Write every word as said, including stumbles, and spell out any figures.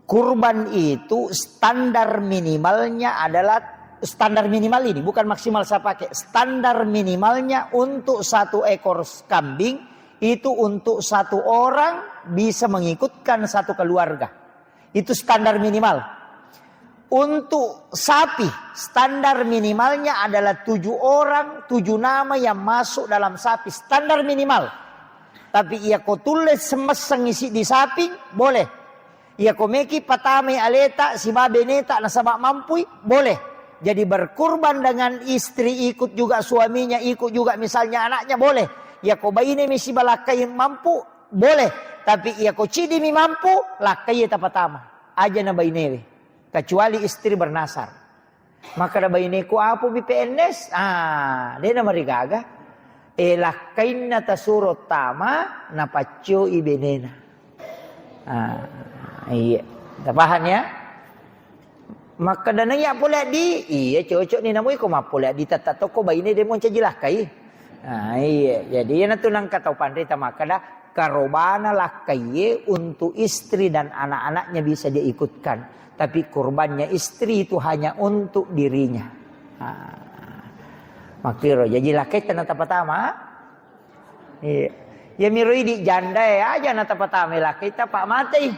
Kurban itu standar minimalnya adalah, standar minimal ini, bukan maksimal saya pakai. Standar minimalnya untuk satu ekor kambing itu untuk satu orang bisa mengikutkan satu keluarga. Itu standar minimal. Untuk sapi, standar minimalnya adalah tujuh orang, tujuh nama yang masuk dalam sapi. Standar minimal. Tapi iya ko tulle semesseng isi di sapi, boleh. Iya ko meki patamai aleta siba beneta nasaba mampui, boleh. Jadi berkurban dengan istri ikut juga, suaminya ikut juga, misalnya anaknya, boleh. Iya ko baine mi siba lakkai mampu, boleh. Tapi iya ko cidi mi mampu, lakkai tapatama. Aja na bainewe. Kecuali istri bernasar. Makkeda baineku, "Apa mi P N S?" Ah, de namarigaga. Eh, lakkainna tasuro tama, napaccoi benena. Ah, iya. Tapahang ya? Makkeda naiya pole di, iya cocok ni namu iko mappole di tetta tokko baine de moncaji lakkai. Ah, iya. Jadi iyanatu nangka tau panrita makkeda, karobana lakkaiye untuk istri dan anak-anaknya bisa dia ikutkan. Tapi kurbannya istri itu hanya untuk dirinya. Ah. Makkiro, jaji lakkaita natapatama. Iya. Ya miro idi janda ya aja natapatama lakkaita, pak matei.